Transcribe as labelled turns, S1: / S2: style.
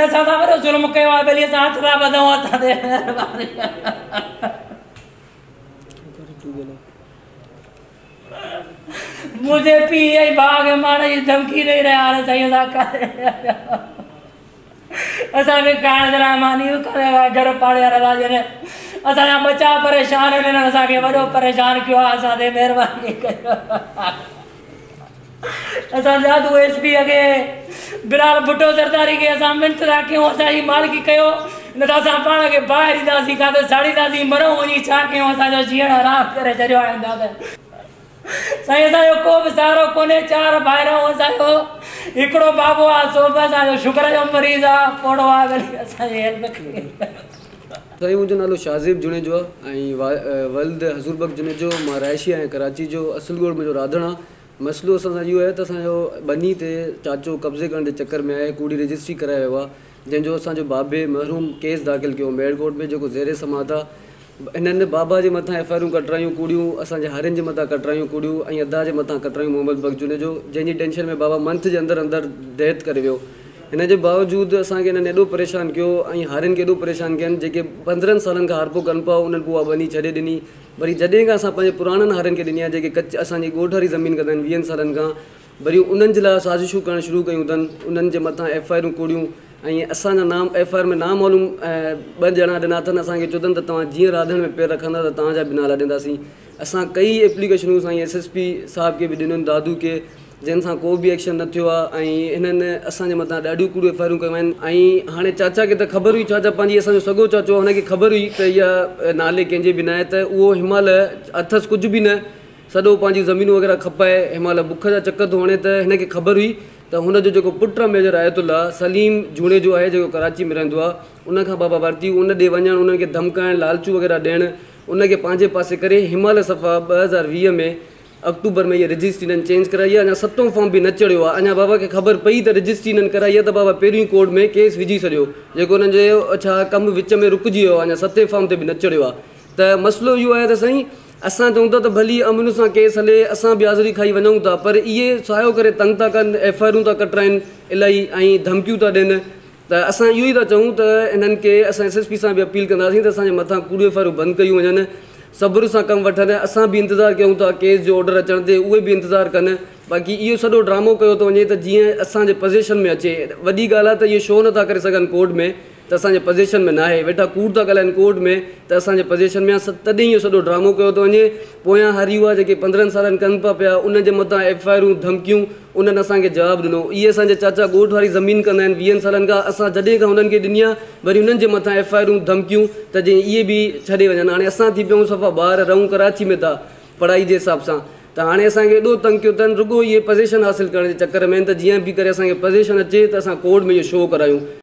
S1: اسان سان وڏو ظلم ڪيو آهي ڀلي اسان هٿ ٿا ٻڌون اسان تي مهرباني منهنجي پيء ۽ ڀاء کي مارڻ جي ڌمڪي ڏئي رهيا آهن سائين اسان اسان کي کائڻ جي لاء ماني به ڪانهي گهر پاڙي وارا ٿا چون اسان جا ٻچا پريشان آهن انهن اسان کي وڏو پريشان ڪيو آهي اسان تي مهرباني ڪيو. اسان دادو ايس پي کي بلال ڀٽو زرداري کي اسان منٿ ٿا ڪيون اسان جي مالڪي ڪيو نه ته اسان پاڻ کي باهه ڏينداسين ڪاٿي ساڙينداسين مرون وڃي ڇا ڪيون اسان جو جيئڻ حرام ڪري ڇڏيو آهي دادا سائين اسان جو ڪو به سهارو ڪونهي چار ڀائر آهيون اسان جو هڪڙو بابو آهي سو به اسان جو شگر جو مريض آهي پوڙهو آهي ڀلي اسان جي هيلپ ڪري.
S2: سائين منهنجو نالو شاهزيب جوڻيجو آ ۽ ولد حضور بخش جوڻيجو مان رهائشي آهيان ڪراچي جو اصل ڳوٺ منهنجو راڌڻ آ مسئلو اسان سان اهو آهي ته اسان جو ٻني تي چاچو قبضي ڪرڻ جي چڪر ۾ آهي ڪوڙي رجسٽري ڪرائي ويو آ جنهن جو اسان جو بابي مرحوم ڪيس داخل ڪيو ميڙ ڪورٽ ۾ جيڪو زير سماعت آ هنن بابا جي مٿان ايف I آرون ڪٽرايون ڪوڙيون اسان جي هارين جي مٿان ڪٽرايون ڪوڙيون ۽ ادا جي مٿان ڪٽرايون محمد بخش جوڻيجو جنهن جي ٽينشن ۾ بابا منٿ جي اندر اندر ڊيٿ ڪري ويو هن جي باوجود اسان کي هنن ايڏو پريشان ڪيو ۽ هارين کي ايڏو پريشان ڪين جيڪي 15 سالن کان هارپو ڪن پيا انهن پوء اها ٻني ڇڏي ڏني وري جڏهن کان اسان پنهنجي پراڻن هارين کي ڏني آهي جيڪي ڪچ اسان جي ڳوٺ واري زمين ڪندا آهن 20 سالن کان وري انهن جي لاء سازشون ڪرڻ شروع ڪيون اٿن انهن جي مٿان ايف I آرون ڪوڙيون ۽ اسان جا نام ايف I R ۾ نامعلوم ٻه ڄڻا ڏنا اٿن اسان کي چيو اٿن ته توهان جيئن راڌڻ ۾ پير رکندا ته توهان جا به نالا ڏينداسين اسان ڪئي ايپليڪيشنون سائين ايس ايس پي صاحب کي به ڏنيون دادو کي جنھن سان ڪو به ايڪشن نه ٿيو آ ۽ ھنن اسان جي مٿان ڏاڍيون ڪوڙيون ايف I آرون ڪيون آھن ۽ ھاڻي چاچا کي ته خبر ھئي چاچا پنھنجي اسان جو سڳو چاچو آ ھن کي خبر ھئي ته اھا نالي ڪنھن جي به ناھي ته اھو ھن مھل اٿس ڪجھ به نه سڄو پنھنجي زمينون وغيره کپائي ھن مھل بک جا چڪر ٿو ھڻي ته ھن کي خبر ھئي ته ھن جو جيڪو پٽ آ ميجر آيت الله سليم جوڻيجو آھي جيڪو ڪراچي ۾ رھندو آ ان کان بابا ورتي ان ڏي وڃڻ انھن کي ڌمڪائڻ لالچون وغيره ڏيڻ ان کي پنھنجي پاسي ڪري ھن مھل صفا 2020 ۾ آڪٽوبر ۾ اها رجسٽري هنن چينج ڪرائي آهي اڃا ستون فارم به نه چڙهيو آهي اڃا بابا کي خبر پئي ته رجسٽري هنن ڪرائي آهي ته بابا پهريون ئي ڪورٽ ۾ ڪيس وجهي ڇڏيو جيڪو هنن چيو ڇا ڪم وچ ۾ رڪجي ويو آهي اڃا ستين فارم تي به نه چڙهيو آهي ته مسئلو اهو آهي ته سائين اسان چئون ٿا ته ڀلي امن سان ڪيس هلي اسان به حاضري کائي وڃون ٿا پر اهي سايو ڪري تنگ ٿا ڪن ايف I آرون ٿا ڪٽرائن الاهي ۽ ڌمڪيون ٿا ڏين ته اسان اهو ئي ٿا چئون ته انهن کي اسان ايس ايس پي سان به اپيل ڪنداسين ته اسان جي مٿان ڪوڙيون ايف I آرون بند ڪيون وڃن صبر سان ڪم وٺن اسان به انتظار ڪيون ٿا ڪيس جو آرڊر اچڻ تي اهي به انتظار ڪن باقي اهو سڄو ڊرامو ڪيو ٿو وڃي ته جيئن اسان جي پزيشن ۾ اچي وڏي ڳالهه آهي ته اهو شو نٿا ڪري سگهن ڪورٽ ۾ ته اسان جي پزيشن ۾ ناهي ويٺا ڪوڙ ٿا ڳالهائن ڪورٽ ۾ ته اسان جي پزيشن ۾ آهي تڏهن اهو سڄو ڊرامو ڪيو ٿو وڃي پويان هاري هئا جيڪي 15 سالن ڪن پيا پيا انهن جي مٿان ايف I آرون ڌمڪيون انهن اسان کي جواب ڏنو اهي اسان جا چاچا ڳوٺ واري زمين ڪندا آهن 20 سالن کان اسان جڏهن کان انهن کي ڏني آهي وري انهن جي مٿان ايف I آرون ڌمڪيون ته جيئن اهي به ڇڏي وڃن هاڻي اسان ٿي پيا آهيون صفا ٻار رهون ڪراچي ۾ ٿا پڙهائي جي حساب سان ته هاڻي اسان کي ايڏو تنگ ڪيو اٿن رڳو اهي پزيشن حاصل ڪرڻ جي چڪر ۾ آهن ته جيئن به ڪري اسان کي پزيشن اچي ته اسان ڪورٽ ۾ اهو شو ڪرايون.